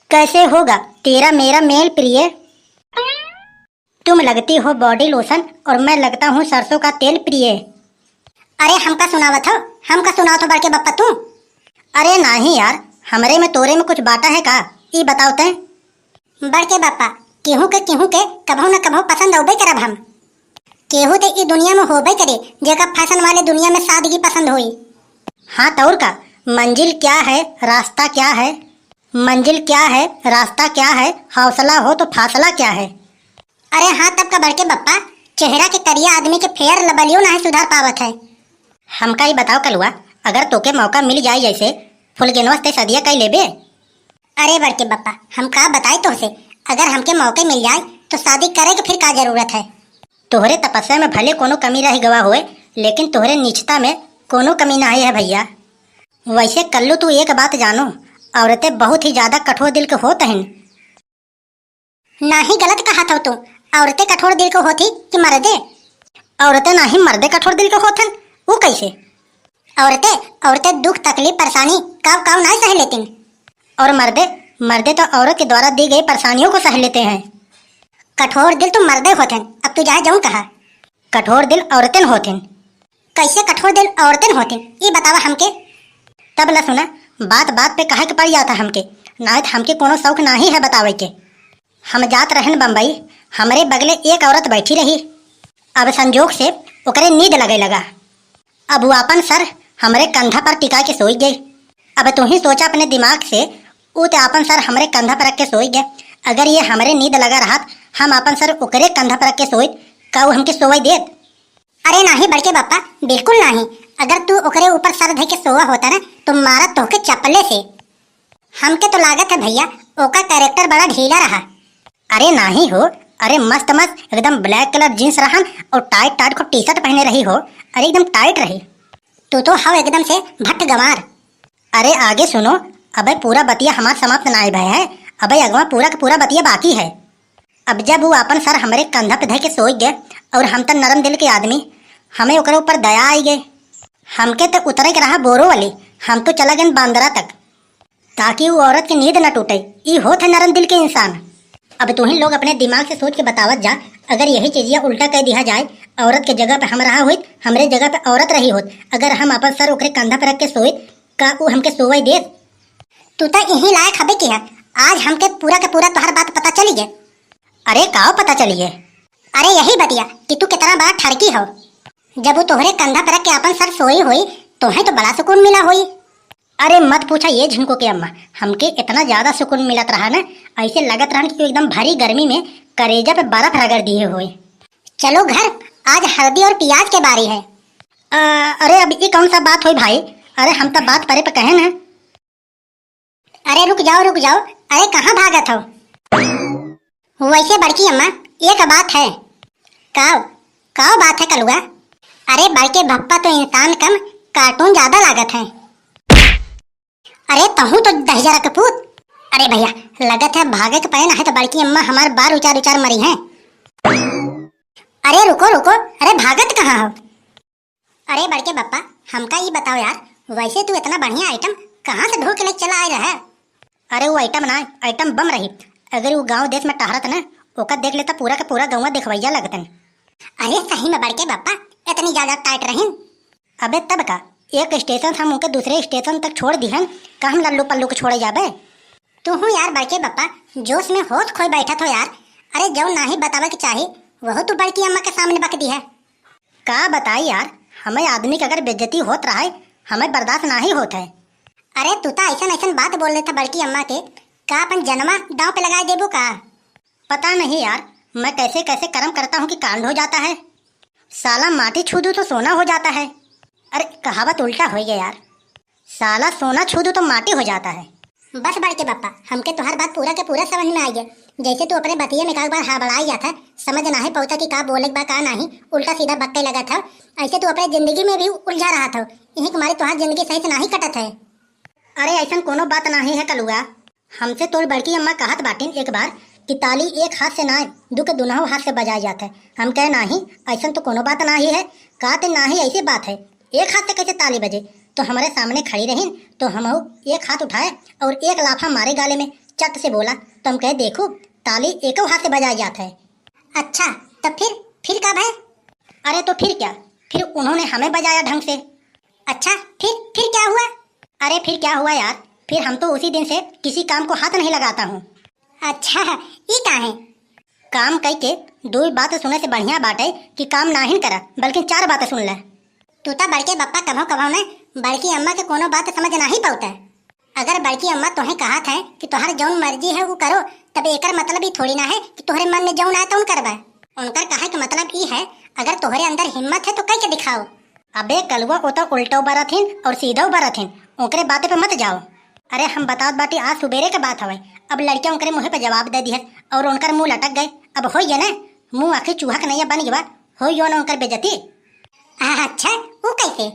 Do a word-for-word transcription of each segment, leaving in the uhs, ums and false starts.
कैसे होगा तेरा मेरा मेल प्रिय? तुम लगती हो बॉडी लोशन और मैं लगता हूँ सरसों का तेल प्रिय। अरे हमका सुनावत हो, हमका सुनावत हो बड़के बप्पा तू? अरे नाही यार, हमरे में तोरे में कुछ बाटा है का? ई बताओ तैं। बड़के बप्पा, केहू के केहू के कभौ न कभौ पसंद औबे करब हम। केहू त ई दुनिया में होबे करे जेका फैशन वाले दुनिया में सादगी पसंद होई। हाँ तौर का, मंजिल क्या है, रास्ता क्या है? मंजिल क्या है, रास्ता क्या है, हौसला हो तो फासला क्या है? अरे हाँ, तब का बड़के बप्पा, चेहरा के करिया आदमी के फेयर लबलियो नाहीं सुधार पावत है। हमका ई बताओ कलुआ, अगर तोके मौका मिल जाए जैसे फुलगेनवा से सदिया कई लेबे? अरे बड़के बप्पा, हम का बताई तोहसे, अगर हमके मौके मिल जाए तो शादी करे के फिर का जरूरत है? तोहरे तपस्या में भले कोनो कमी रह गवा होए, लेकिन तोहरे निष्ठा में कोनो कमी नाहीं है भैया। वैसे कल्लू तू एक बात जानो, औरतें बहुत ही ज्यादा कठोर दिल के होत हैं। नाही गलत कहत हो तू, औरतें कठोर दिल के होत ही कि मर्दे? औरतें नाही मर्दे कठोर दिल के होत हैं, ऊ कैसे? औरतें, औरतें दुख तकलीफ परेशानी काव काव नाहीं सह लेतिन। और मर्दे, मर्दे तो औरत के द्वारा दी गई परेशानियों को सह लेते हैं। कठोर दिल तो मर्दे होत हैं, अब तू चाहे जौन कहा। कठोर दिल औरतें होत हैं। कैसे कठोर दिल औरतें होत हैं, ई बतावा हमके। तब ला सुना, बात बात पे कहे के पड़ जाता हमके, नाहीं त हमके कोनो शौक नाही है बतावे के। हम जात रहन बम्बई, हमरे बगले एक औरत बैठी रही। अब संजोग से ओकरे नींद लगे लगा। अब वो आपन सर हमरे कंधा पर टिका के सोई गई। अब तू ही सोचा अपने दिमाग से, ऊ ते आपन सर हमरे कंधा पर रख के सोई गए। अगर ये हमरे नींद लगा रहत, हम आपन सर ओकरे कंधा पर रख के सोई, का ऊ हमके सोवे देत? अरे नाही बड़के बप्पा, बिल्कुल नाही। अगर तू ओकरे ऊपर सर धइ के सोवा होता ना, तो मारत तोहके चपले से। हमके तो लागत है भैया, ओका कैरेक्टर बड़ा ढीला रहा। अरे नाही हो, अरे मस्त मस्त एकदम ब्लैक कलर जींस रहन और टाइट टाइट खूब टी शर्ट पहने रही हो, अरे एकदम टाइट रही। तू तो हव एकदम से भट्ट गंवार। अरे आगे सुनो, अबे पूरा बतिया हमार समाप्त नाय भय है, अबे अगवा पूरा का पूरा बतिया बाकी है। अब जब ऊ आपन सर हमरे कंधा पे धइ के सोई गए और हम त नरम दिल के आदमी, हमें ओकरे ऊपर दया आई गए। हमके त उतरे के रहा बोरो वाली, हम तो चला गए बांद्रा तक। ताकि ऊ औरत के नींद न टूटे, ई होत है नरम दिल के इंसान। अब तुहिन लोग अपने दिमाग से सोच के बतावत जा, अगर यही चीजिया उल्टा कह दिया जाए, औरत के जगह पे हम रहा होइत, हमरे जगह पे औरत रही होत, अगर हम अपन सर ओकरे कंधा पे रख के सोइत, का ऊ हमके सोवे देत? तू तो यही लायक हबे कि है, आज हमके पूरा के पूरा तोहर बात पता चली गए। अरे का पता चली गए? अरे यही बतिया कि तू कितना बड़ा ठरकी हो। जब वो तोहरे कंधा पे रख के अपन सर सोई होई, तोहे तो बड़ा सुकून मिला होई। अरे मत पूछा ये झिनको के अम्मा, हमके इतना ज्यादा सुकून मिलत रहा ना, ऐसे लगत रहन कि एकदम भरी गर्मी में करेजा पे बर्फ रगड़ दिए होए। चलो घर, आज हल्दी और प्याज के बारी है। अ, अरे अब ये कौन सा बात हुई भाई? अरे हम तो बात परे पे कहे ना। अरे रुक जाओ, रुक जाओ, अरे कहाँ भागत हो? वैसे बड़की अम्मा, एक बात है। काव, काव बात है कलुआ? अरे बड़के भप्पा तो इंसान कम, कार्टून ज्यादा लागत है। अरे तहू तो दहिजरा के पूत। अरे भैया, लगत है भागे के पड़े ना है तो बड़की अम्मा हमार बार उचार उचार मरी है। अरे रुको रुको, अरे भागत कहाँ हो? अरे बड़के बप्पा, हमका ई बताओ यार, वैसे तू इतना बढ़िया आइटम कहाँ से ढूंढ के लेके चला आए रहे? अरे वो आइटम ना, आइटम बम रही। अगर वो गांव देश में टहरत ना, ओका देख लेता पूरा के पूरा गौवा देखवैया लगतन। अरे सही में बड़के बप्पा, इतनी ज्यादा टाइट रहीन? अबे तब का, एक स्टेशन से हम उनके दूसरे स्टेशन तक छोड़ दिहन, का हम लल्लू पल्लू के छोड़े जाबे? तू हूँ यार बड़के बप्पा, जोश में होश खोए बैठत हो यार। अरे जौन नाही बतावे के चाही, वहू तू बड़की अम्मा के सामने बक दी है। का बताई यार, हमें आदमी के अगर बेइज्जती होत रहे, हमें बर्दाश्त नाही होत है। अरे तू तो ऐसन ऐसन बात बोल लेता बड़की अम्मा के, का अपन जनमा दांव पे लगा देबू का? पता नहीं यार, मैं कैसे कैसे कर्म करता हूँ कि कांड हो जाता है। साला माटी छू दूँ तो सोना हो जाता है। अरे कहावत उल्टा हो गया यार, साला सोना छू दूँ तो माटी हो जाता है। बस बड़के बप्पा, हमके तोहार बात पूरा के पूरा समझ में आ गया। जैसे तू अपने बतिये में का बार हड़बड़ाई जात है, समझ नाही पौता कि का बोले के बा का नाही, उल्टा सीधा बक्के लगत है। ऐसे तू अपने जिंदगी में भी उलझा रहत हो, यही के मारे तोहार जिंदगी सही से नाही कटत है। अरे ऐसन कोनो बात नाही है कलुआ, हमसे तोर बड़की अम्मा कहत बाटिन एक बार कि ताली एक हाथ से ना, दू के दुनहु हाथ से बजाए जात है। हम कहे नाही, ऐसन तो कोनो बात नाही है। का ते नाही ऐसी बात है, एक हाथ से कैसे ताली बजे? तो हमारे सामने खड़ी रहीन तो हम एक हाथ उठाए और एक लाफा मारे गाले में, चट से बोला तो हम कहे, "देखो, ताली एकौ हाथ से बजाई जात है।" "अच्छा, तब फिर, फिर का भय?" "अरे तो फिर क्या, फिर उन्होंने हमें बजाया ढंग से।" "अच्छा, फिर, फिर क्या हुआ?" "अरे फिर क्या हुआ यार, फिर हम तो उसी दिन से किसी काम को हाथ नहीं लगाता हूँ।" "अच्छा, ई काहे?" "काम कई के दुई बात सुने से बढ़िया बाटे कि काम नाहिन करा, बल्कि चार बात सुन ले।" "तू ता बड़के बप्पा कभो कभो न बड़की अम्मा के कोनो बात समझ नाही पावता। अगर बड़की अम्मा तोहे कहत है कि तोहर जौन मर्जी है वो करो, तब एकर मतलब ई थोड़ी ना है कि तोहरे मन में जौन आए तौन करबा। उनकर कहे के मतलब ई है, अगर तोहरे अंदर हिम्मत है तो कई के दिखाओ।" "अबे कलुआ, वो तो उल्टो बरत हिन और सीधो बरत हिन, ओकरे बाते पे मत जाओ।" "अरे हम बतात बाटी, आज सुबेरे के बात हवे।" अब लड़किया उनकरे मुँहे पे जवाब दे दिहस और उनकर मुँह लटक गए। अब होइए ना, मुँह आखिर चूहा के नैया बन गवा, होइयो ना उनकर बेइज्जती। "अच्छा, वो कैसे?"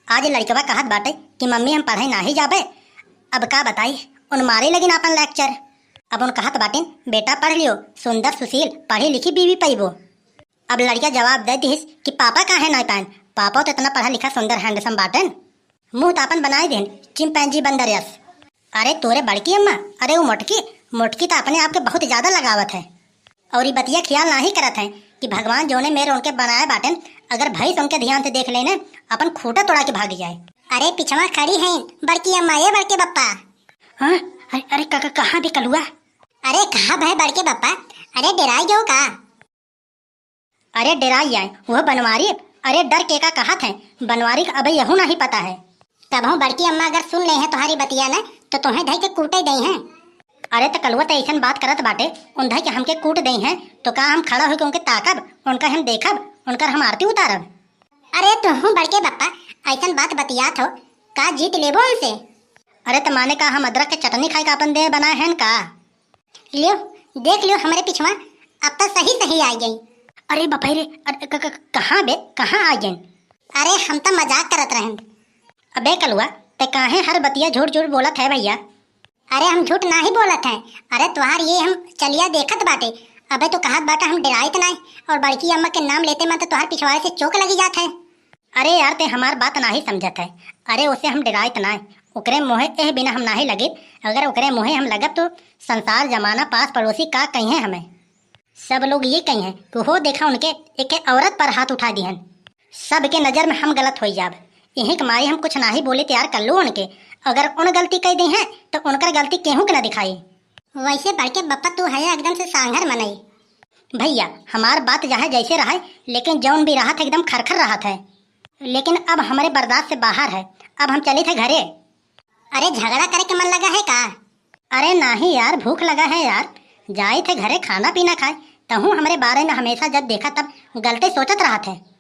"आज लड़कवा कहत बाटे कि मम्मी हम पढ़े नाही जाबे।" अब का बताई, उन मारे लगिन आपन lecture। अब उन कहत बाटिन, "बेटा पढ़ लियो, सुंदर सुशील पढ़ी लिखी बीवी पइबो।" अब लड़किया जवाब दे दिहिस कि पापा काहे नाई पाएन, पापा तो इतना पढ़ा लिखा सुंदर handsome बाटेन, मुंह तो आपन बनाए देन chimpanzee बंदर यस। अरे तोरे बड़की अम्मा, अरे वो मोटकी, मोटकी तो अपने आप के बहुत ज्यादा लगावत है और ये बतिया ख्याल नाही करत है कि भगवान जोने मेर उनके बनाए बाटेन, अगर भैंस उनके ध्यान से देख लेने, अपन खूंटा तोड़ा के भाग जाए। अरे पिछवा खड़ी हैं बड़की अम्मा, ये बड़के बप्पा। हाँ? अरे, अरे का, का, कहाँ बे कलुआ? अरे कहाँ भय बड़के बप्पा? अरे डेराई गयो का? अरे डेराई आए, वह बनवारी। अरे डर के का कहत है, बनवारी का अबे यहू नाही पता है। कबहू बड़की अम्मा अगर सुन ले हैं तुम्हारी बतिया न, तो तुम्हें धई के कूटे दे हैं। अरे त कलुआ त ऐसन बात करत बाटे, उन धई के हमके कूट दे हैं, तो का हम खड़ा होके उनके ताकब, उनका हम देखब, उनकर हम आरती उतारब? अरे तुहू बड़के बप्पा, ऐसन बात बतियात हो, का जीत लेबो उनसे? अरे त माने का हम अदरक के चटनी खाए का अपन देह बनाए हैं का? लियो, देख लियो हमरे पिछवा, अब त सही सही आ गई। अरे बपाई रे, अरे क-, क-, कहाँ बे, कहाँ आ गई? अरे हम त मजाक करत रहन। अबे कलुआ, ते काहे हर बतिया झूठ झूठ बोलत है भैया? अरे हम झूठ नाही बोलत है। अरे तुहार ये हम चलिया देखत बाटे। अबे तो कहत बाटा हम डेराइत नाही, और बड़की अम्मा के नाम लेते मन तो तुहार पिछवाड़े से चोक लगी जात है। अरे यार ते हमार बात नाही समझत है। अरे उसे हम डेराइत नाही, ओकरे मुँहे एह बिना हम नाही लगित। अगर ओकरे मुँहे हम लगब तो संसार जमाना पास पड़ोसी का कहिए हमें। सब लोग ये कही हैं कि हो देखा उनके, एक औरत पर हाथ उठा दिहन। सबके नजर में हम गलत होई जाब। यही के मारे हम कुछ नाही बोले तैयार कर लो उनके। अगर उन गलती कह दी हैं तो उनकर गलती केहू के ना दिखाई। वैसे बड़के बप्पा तू है एकदम से सांघर मनई। भैया हमार बात चाहे जैसे रहे, लेकिन जौन भी रहत है एकदम खरखर रहत है। लेकिन अब हमारे बर्दाश्त से बाहर है, अब हम चलित है घरे। अरे झगड़ा करे के मन लगा है का? अरे नाही यार, भूख लगा है यार, जाइत है घरे खाना पीना खाए, तहूँ हमरे बारे में हमेशा जब देखा तब गलते सोचत रहत है।